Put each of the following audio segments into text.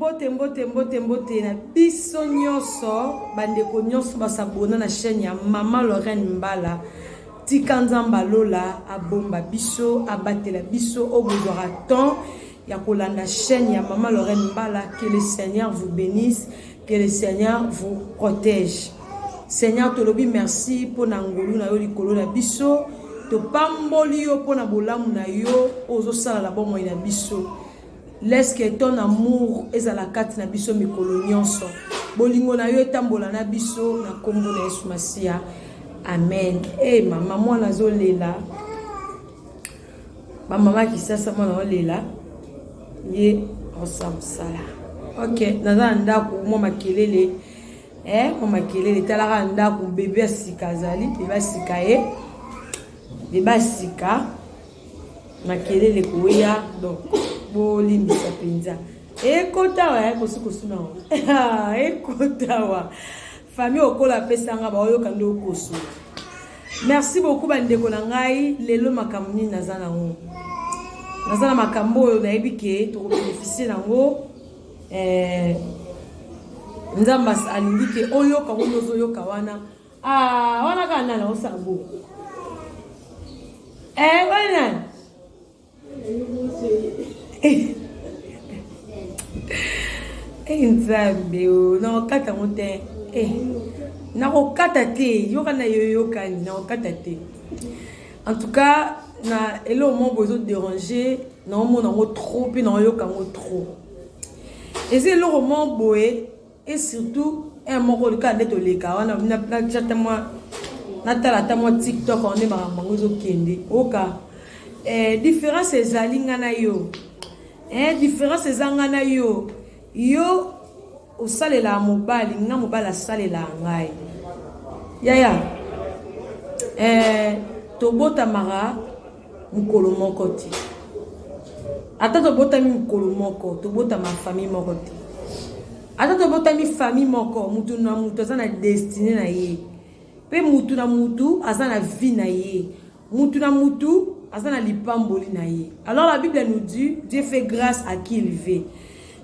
Mbote mbote mbote mbote na biso nyonso bandeko nyonso basabona na chaîne ya Mama Lorraine Mbala. Tika Nzambe alola abomba biso abatela biso oyo bozwaka temps ya kolanda chaîne ya Mama Lorraine Mbala. Que le Seigneur vous bénisse, que le Seigneur vous protège. Seigneur tolobi merci mpo na ngolu na yo likolo na biso topamboli yo mpo na bolamu na yo ozosala na bomoi na biso. Laisse que ton amour ezala kati na biso mikolo nyonso. Bolingo na yo etambola na biso na kombo na Yesu Masiya. Amen. Eh hey, mama mwana azolela. Ba mama kisasa mwana olela. Ye osala mosala. Ok, naza na ndako mwa makelele. Eh, mwa makelele talaka ndako bebe ya sika azali, bebe ya sika ye. Bebe ya sika. Makelele koya donc bolimbisa mpenza ekotawa ya kosukosu na ekotawa famille okola apesanga baoyoka nde okosu. Merci beaucoup bandeko na ngai. Lelo makambo nini naza nango? Naza na makambo oyo nayebi ke tokobénéficie nango. Eh, Nzambe alingi ke oyoka ngo ozoyoka wana. Ah, wana kaka nani osala bongo? Eh, wana nani? Eh, Nzambe o, nakokata yango te. Eh, nakokata te, yoka na yo yokani, nakokata te. En tout cas, na eloko moko boye ezoderange, naomona yango trop mpe naoyoka yango trop. Eza eloko moko boye et surtout un moko kaka nde toleka wana natya ata mwa natala ata mwa TikTok wana nde makambo yango ezokende oka. Eh, différence ezali nga na yo. Eh, différence eza nga na yo. Yo osalelaka mobali, nga mobali asalelaka ngai. Yaya, eh, tobotamaka mokolo moko te. Ata tobotami mokolo moko, tobotama famille moko te. Ata tobotami famille moko, mutu na mutu aza na destinée na ye. Pe mutu na mutu aza na vie na ye. Mutu na mutu aza na lipamboli na ye. Alors la Bible nous dit, Dieu fait grâce à qui il veut.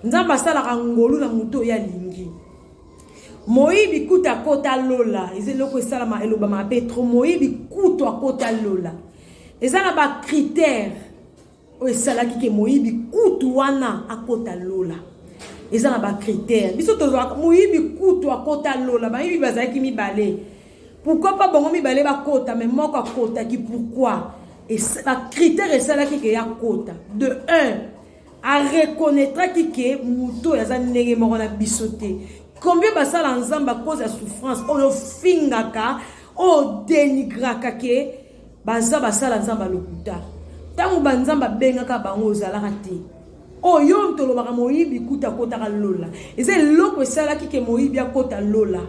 Nzambe asalaka ngolu na mutu oyo alingi. Moyibi kutu akota lola, eza eloko esalama elobama mpe trop. Moyibi kutu akota lola, eza na ba critères oyo esalaki ke moyibi kutu wana akota lola. Eza na ba critères. Biso tozwaka moyibi kutu akota lola, bayibi bazalaki mibale. Pourquoi pas bango mibale bakota, mais moko akotaki pourquoi? Ba critères esalaki ke akota. De 1, a reconnaîtraki ke moto oyo aza ndenge moko na biso te. Combien basala Nzambe à cause ya souffrance oyo ofingaka, oyo dénigraka ke baza basala Nzambe lokuta. Ntango ba Nzambe abengaka bango ozalaka te. Oyo tolobaka moyibi kuta akotaka lola. Eza eloko esalaki ke moyibi akota lola.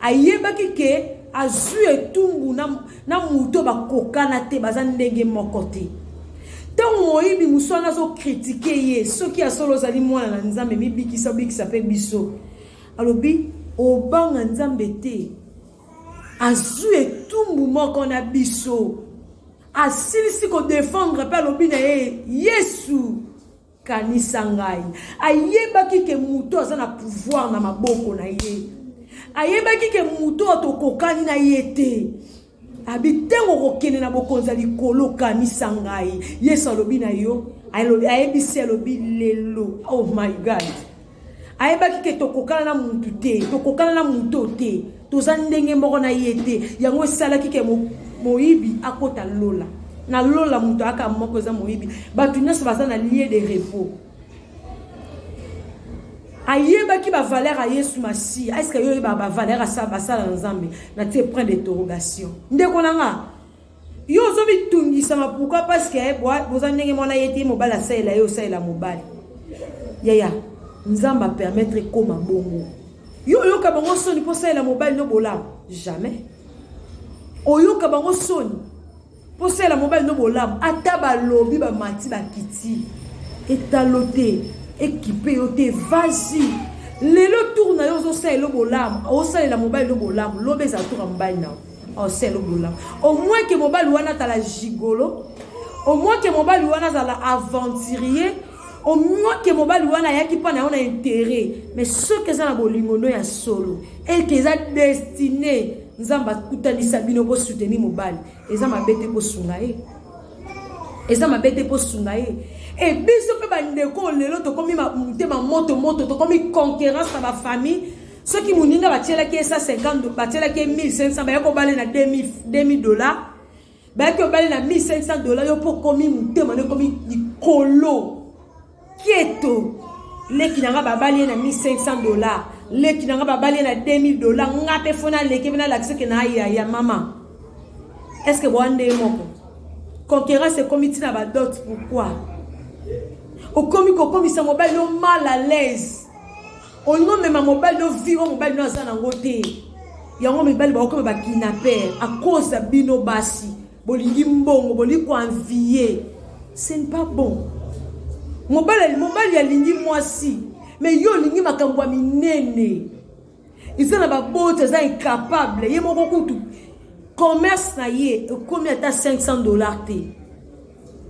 Ayebaki ke azwi etumbu na, na moto bakokana te, baza ndenge moko te. Ntango moyibi mosu wana azokritike ye, soki ya solo ozali mwana na Nzambe, mibikisa, obikisa mpe biso. Alobi obanga Nzambe te, azwi etumbu moko na biso. Asilisi kodefendre mpe alobi na ye, Yesu kanisa ngai. Ayebaki ke moto aza na pouvoir na maboko na ye. Ayebaki ke moto oyo tokokani na ye te. Abi ntango okokende na bokonzi ya likolo kanisa ngai. Yesu alobi na yo, ayebisi alobi lelo. Oh my God. Ayebaki ke tokokana na mutu te, tokokana na moto te, toza ndenge moko na ye te. Yango esalaki ke moyibi akota lola. Na lola moto aka moko eza moyibi. Bato nyonso baza na lieu de repos. Ayebaki ba valeur ya Yesu Masiya. Est-ce que yo oyeba ba valeur ya basala na Nzambe? Na tie point d'interrogation. Ndeko na nga, yo ozomitungisama pourquoi? Parce que boza ndenge mwana ye te, mobali asalela ye, osalela mobali. Yaya, Nzambe a permettre ekoma bongo. Yo oyoka bango soni mpo osalela mobali no bolamu? Jamais. Oyoka bango soni mpo osalela mobali no bolamu? Ata balobi bamati bakiti, etalo te, ekipe yo te, vas-y. Lelo tour na yo ozosalela bolamu, osalela mobali no bolamu, lobi ezala tour ya mobali na yo. Osalela bolamu. Au moins ke mobali wana azala gigolo, au moins ke mobali wana azala aventurier, Omioke mobali wana ayaki mpa na yo na interet, mais soki eza na bolingo no ya solo eke eza destine Nzambe akutanisa bino bo soutenir mobali, eza mabe te kosunga ye, eza mabe te kosunga ye. E biso mpe bandeko lelo tokomi motema moto moto, tokomi concurrence na bafamille. Soki moninga batielaki ye 150, batielaki ye 1500, bayaki kobale na 2000 $, bayaki kobale na 1500 $, yo mpo okomi motema no ekomi likolo keto. Leki na nga babali ye na 1500 $, leki na nga babali ye na 2000 $, nga mpe fo naleki mpe nalakisa ke na ayaya. Mama, est ce que boa nde moko concurrence ekomi ntina badot? Pourquoi okomi kokomisa mobali no mal à l'aise? Olingi omema mobali no vie oyo mobali no aza nango te. Yango mibali bakokoma bakidnapper à cause ya bino basi. Bolingi mbongo, bolingi koenvier, ce n'est pas bon. Mobali alingi mwasi, mais yo olingi makambo ya minene. Eza na baboti aza incapable ye moko kutu commerce na ye ekomi ata 500 $ te,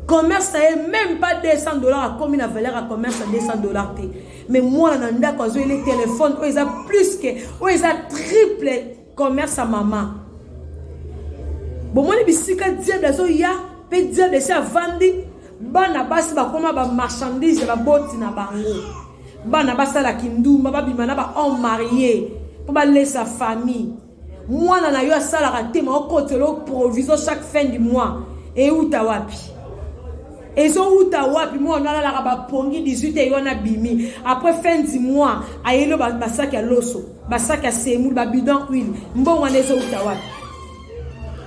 commerce na ye même pas 200 $, akomi na valeur ya commerce ya 200 $ te, mais mwana na ndako azoyele telefone oyo eza plus que oyo eza triple commerce ya mama. Bomoni bisika diable azoya mpe diable esi avandi. Bana basi bakóma bamarchandise ya baboti na bango. Bana basalaki ndumba, babima na bahomme marié mpo balesa famille. Mwana na yo asalaka te, ma okotela provision chaque fin du mois. Euta wapi? Ezowuta wapi? Mwana alalaka bapongi 18 eyo wana bimi, après fin du mois ayeli yo basaki ya loso, basaki ya semoule, babidon huile. Mbongo wana ezowuta wapi?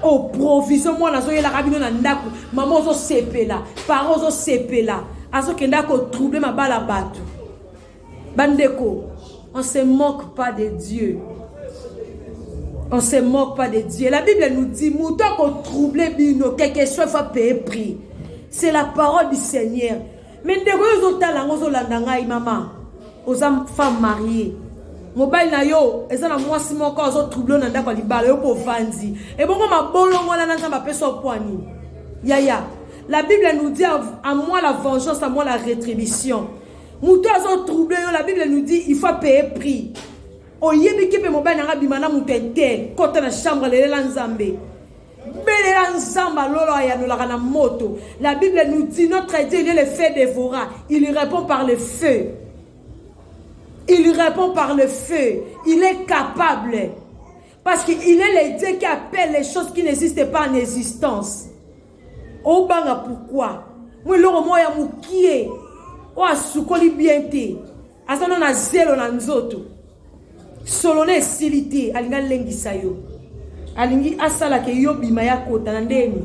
O provision mwana azoyelaka bino na ndako, mama ozosepela, parent ozosepela, azokende akotrouble mabala bato. Bandeko, on se moque pas de Dieu, on se moque pas de Dieu. La Bible nous dit: moto akotrouble bino, quelque soit, faut payer prix. C'est la parole du Seigneur. Mais ndeko oyo ozotala yango, ozolanda ngai, mama, oza femme mariée, mobali na yo eza na mwasi moko azotrouble na ndako ya libala, yo mpo ovandi ebongo mabolongo wana na Nzambe apesa opwani. Yaya, la Bible nous dit: à moi la vengeance, à moi la rétribution. Moto azotrouble yo, la Bible nous dit, il faut payer prix. Oyebiki mpe mobali nanga bima na moto ete kota na chambre, lelela Nzambe, belela Nzambe alolo, ayanolaka na moto. La Bible nous dit: notre Dieu, il est le feu dévorant, il répond par le feu, il répond par le feu. Il est capable parce qu'il est le Dieu qui appelle les choses qui n'existent pas en existence. Obanga pourquoi? Mo eloko moko ya mokie oyo asukoli bien te, aza no na zelo na nzoto, solo na esili te, alingi alengisa yo, alingi asalaka yo bima ya kota na ndeni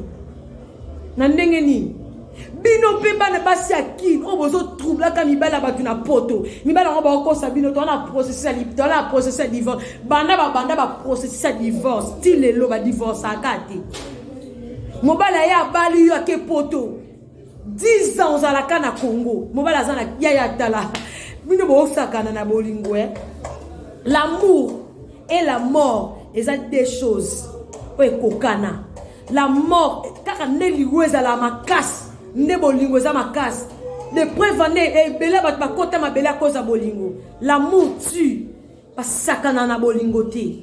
na ndenge nini. Bino mpe bana basi ya Kine oyo bozotroublaka mibali ya bato na Poto, mibali yango bakokosa bino: toza na processus ya divorce. Banda babanda baprocessus ya divorce ti lelo badivorcaka te. Mobali aye abali yo, ake Poto 10 ans, ozalaka na Congo, mobali aza na yaya. Tala, bino boosakana na bolingo e. L'amour et la mort eza deux choses oyo ekokana. La mort kaka nde liwa ezala makasi, nde bolingo eza makasi. De preuve nde ebele bato bakota mabele akoza bolingo. L'amour tue. Basakana na bolingo te.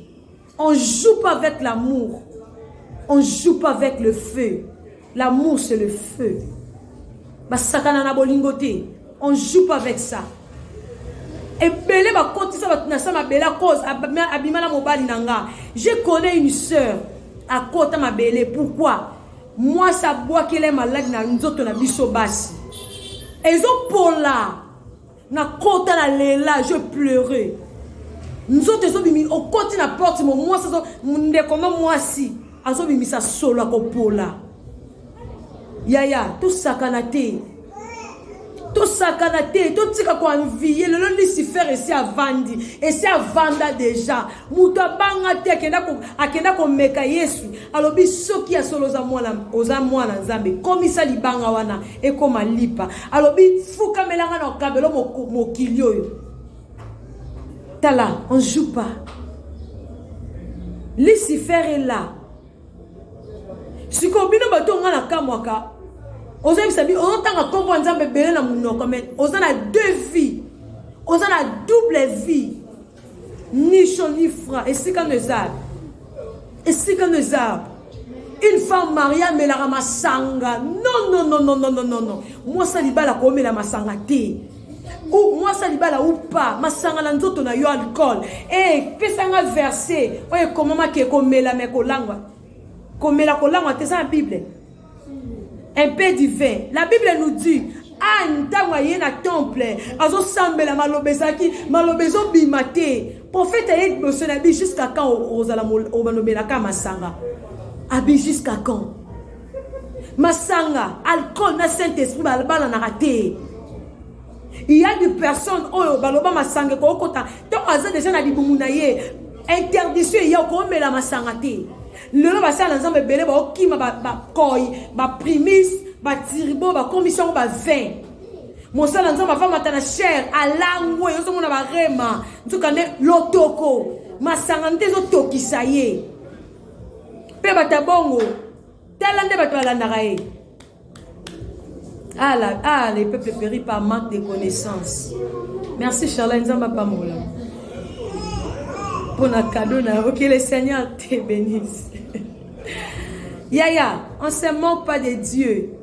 On joue pas avec l'amour, on joue pas avec le feu. L'amour, c'est le feu. Basakana na bolingo te, on joue pas avec ça. Ebele bakotisa bato na sa mabele à cause abima na mobali na nga. Je connais une sœur akota mabele. Pourquoi? Mwasi abwakela maladi na nzoto na biso basi ezopola. Nakota na lela, je pleurais, nzoto ezobimi. Okoti na porte mo mwasi, ndeko no mwasi azobimisa solo akopola. Yaya, tosakana te, tosakana te, totika koenvier. Lelo Lucifer esi avandi, esi avanda déjà. Moto abanga te, akenda komeka Yesu. Alobi: soki ya solo oza mwana Nzambe, komisa libanga wana ekoma lipa. Alobi: fukamelanga na okabelo mokili oyo. Tala, on joue pas, Lucifer est là. Sikoyo bino bato nga na kamwaka. Ozoyebisa bi ozotanga nkombo ya Nzambe ebele na monoko mais oza na deux vies. Oza na double vie. Ni chaud ni froid. Esika no eza. Esika no eza. Une femme mariée amelaka masanga. Non non non non non non non non. Mwasi ya libala komela masanga te. Ou mwasi ya libala ou pas, masanga na nzoto na yo alcool. Eh, pesa nga verset oyo ekomama ke komela mais kolangwa. Komela kolangwa te eza na Bible. Un peu du vin. La Bible nous dit Anne ntango aye na temple azosambela maloba ezalaki maloba ezobima te prophète aye liboso na bi jusqu'à quand ozala obanomelaka masanga abi jusqu'à quand masanga alcool na saint esprit balanaka te il y a des personnes oyo baloba masanga ekokota ntango aza deja na libumu na ye interdiction eya okomela masanga te lelo basala na nzambe ebele baokima bakoi baprimis batiribo bakomisi yango ba vin mosala nzambe avamata na chere alangwe ozomona barema nzoka nde lotoko masanga nde ezotokisa ye mpe bato ya bongo tala nde bato balandaka ye Ah, la, ah, les peuples périt par manque de connaissances. Merci Charlène Nzamba Pambola. Pour notre cadeau, ok, le Seigneur te bénisse. Yaya, on ne se moque pas de Dieu.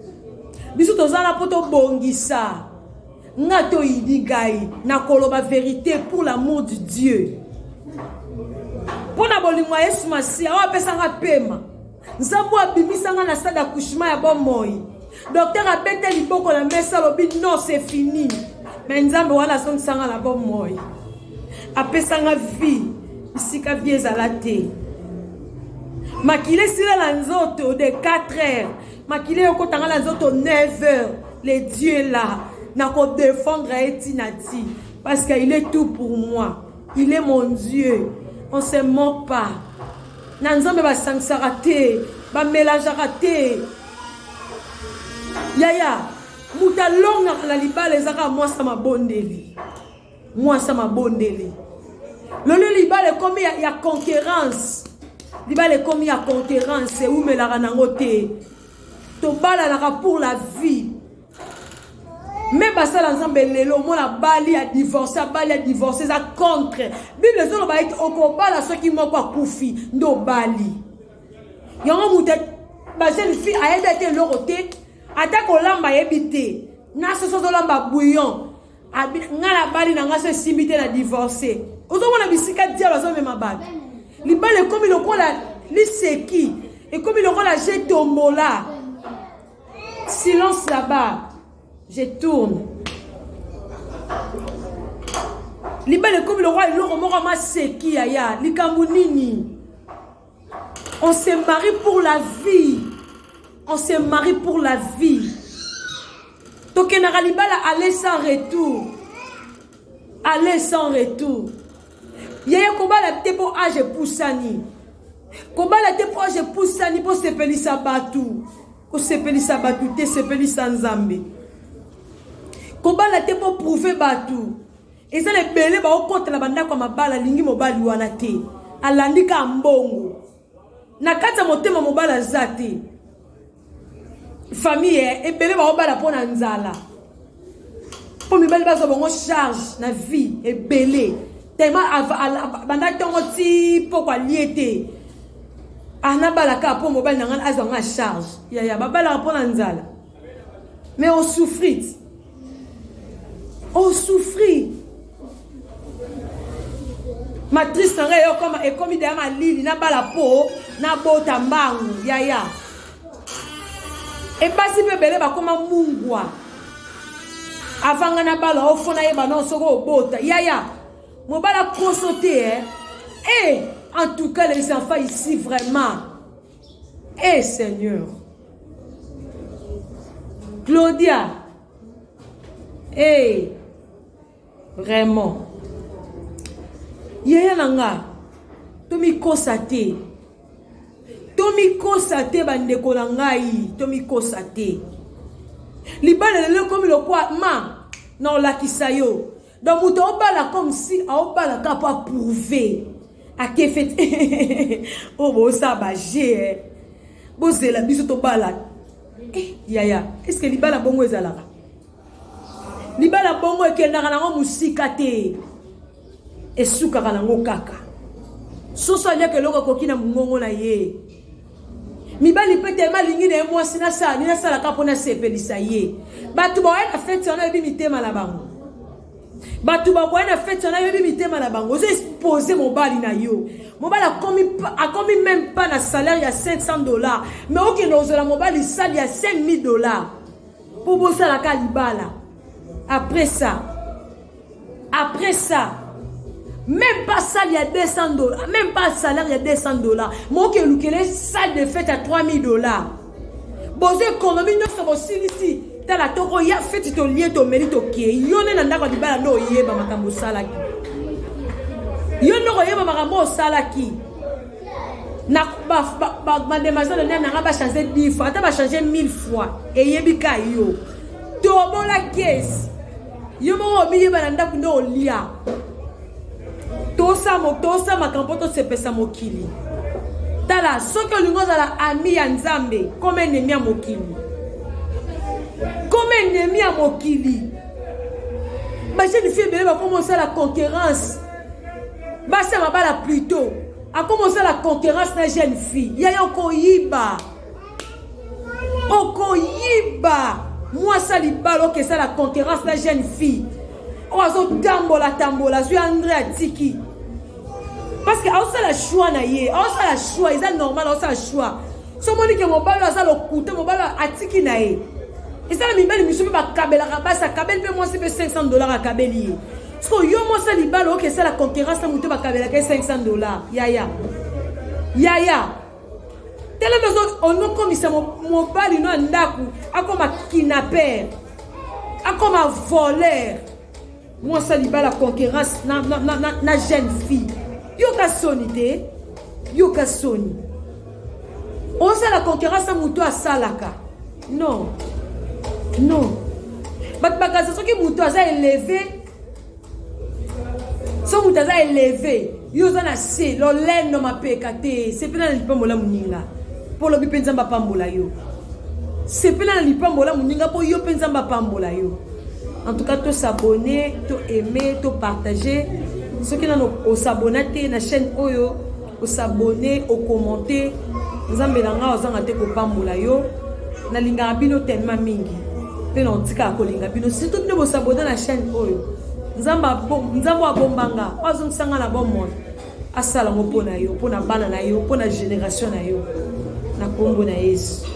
Biso tozala po tobongisa. Nga to yidi ngai na koloba vérité pour l'amour du Dieu. Mpo na bolingo ya Yesu Masiya oyo apesanga pema. Nzambe oyo abimisa nga na salle d'accouchement ya bomoi. Docteur abete liboko na mesa alobi non c'est fini. Mais Nzambe wana azongisa nga na bomoi. Apesa nga vie bisika vie ezala te. Makila esila na nzoto de 4 heures. Makila ekota nga na nzoto 9 heures. Le Dieu là nako défendre ye ti na ti parce qu'il est tout pour moi. Il est mon Dieu. On se moque pas. Na Nzambe basangisaka te, bamelangeaka te. Yaya, moto alongaka na libala eza kaka mwasi ya mabondeli. Mwasi ya mabondeli. Lelo libala ekomi ya, ya concurrence. Libala ekomi ya concurrence, ewumelaka nango te. Tobalanaka pour la vie. Me basala nzambe lelo omona abali ya divorce abali ya divorce eza contre bible ezoloba ete okobala soki moko akufi nde obali yango moto ba jeune fille ayebi ate eloko te ata kolamba ayebi te na soso ozolamba bouillon ngai nabali na ngai so esimbi te na divorce ozomona bisika diable azomema bato libala ekomi lokola liseki ekomi lokola je tombola Silence là-bas. Je tourne. Libala ekomi lokola eloko moko maseki yaya likambo nini on se marie pour la vie on se marie pour la vie tokendaka libala aller sans retour aller sans retour yaya kobala te mpo age epusani kobala te mpo age epusani mpo sepelisa bato kosepelisa bato te sepelisa nzambe kobala te mpo prouve bato eza na ebele baokota na bandako ya mabala alingi mobali wana te alandi kaka mbongo na kati ya motema mobali aza te famille ebele baobala mpo na nzala mpo mibali bazwa bango charge na vie ebele tellement banda ntongo ti poko alie te anabala kaka mpo mobali na ngai azwa nga charge yaya babalaka mpo na nzala mais osouffrit osouffrir matrice na ngai ekoma ekomi deya malili nabala mpo nabota mbangu yaya ebasi mpe ebele bakoma mungwa avanga na bala ofo nayeba no soki obota yaya mobali akoso te eh? Eh, en tout cas les enfants ici vraiment eh seigneur claudia eh vraiment yaya na nga tomikosa te tomikosa te bandeko na ngai tomikosa te libala lelo ekomi lokwa ma na olakisa yo donc moto aobala comme si aobala kaka mpo aprouve ake fete oyo bosala baje bozela biso tobala. Eh, yaya, est-ce que libala bongo ezalaka? Libala bongo ekendaka nango mosika te, esukaka nango kaka. Soso aliaka eloko akoki na mongongo na ye. Mibali mpe telema alingi na ye mwasi nasala nini, nasalaka mpo nasepelisa ye. Bato baoya na feti wana oyebi mitema na bango. Bato bakoya na feti wana oyebi mitema na bango. Ozo expose mobali na yo. Mobali akomi, akomi même pas na salaire ya 500 $, mais okende kozwela mobali sali ya 5000 $ mpo bosalaka libala. Après ça, même pas salle ya 200 $, même pas salaire ya 200 $, moke elukele salle de fête ya 3000 $. Bozo économie nyonso bosilisi. Tala, tokoya feti, tolie, tomeli, tokei. Yo nde na ndako ya libala nde oyeba makambo osalaki. Yo nde koyeba makambo osalaki na mademoiselle d'honneur nanga. Bachange 10 fois, ata bachange 1000 fois, eyebi ka yo. Tobola kesi, yo moko omiyeba na ndako nde olia. Tosa makambo mpo tosepesa mokili. Tala, soki olingi ozala ami ya Nzambe, koma ennemi ya mokili, koma ennemi ya mokili. Bajeune fille ebele bakoma osala concurrence, basi ya mabala plutôt akoma osala concurrence na jeune fille. Yaya, okoyiba, okoyiba. Mwasi ya libala oke esala concurrence na jeune fille oyo azotambola tambola, azwi Andre, atiki, parce que aosala choix na ye, aosala choix, eza normal, aosala choix. So omoni ke mobali oyo aza lokuta, mobali oyo atiki na ye. Eza na mibali misu mpe bakabelaka basi, akabeli mpe mwasi mpe 500 $, akabeli ye. Siko yo mwasi ya libala oke esala concurrence na moto bakabelaka ye 500 $. Yaya, yaya, telemi, onokomisa mobali no ya ndako akoma kidnapper, akoma voleur. Mwasi ya libala, concurrence na jeune fille. Yoka soni te, yoka soni. Ozala concurrence na moto asalaka. Non, non, bato bakanisa soki moto aza élevé, so moto aza élevé, yo oza na se lolendo mapeka te. Sepela na lipambola moninga, mpo olobi mpe Nzambe apambola yo. Sepela na lipambola moninga, mpo yo mpe Nzambe apambola yo. En tout cas, tos'abonner, toaimer, topartager. Soki nano os'abonner te na chaîne oyo, os'abonner, ocommenter. Nzambe na ngai ozanga te kopambola yo. Nalingaka bino tellement mingi, mpe na otikaka kolinga bino, surtout bino bos'abonner na chaîne oyo. Nzambe abombanga, oyo azongisanga na bomoi, asala yango mpo na yo, mpo na bana na yo, mpo na génération na yo, na nkombo na Yesu.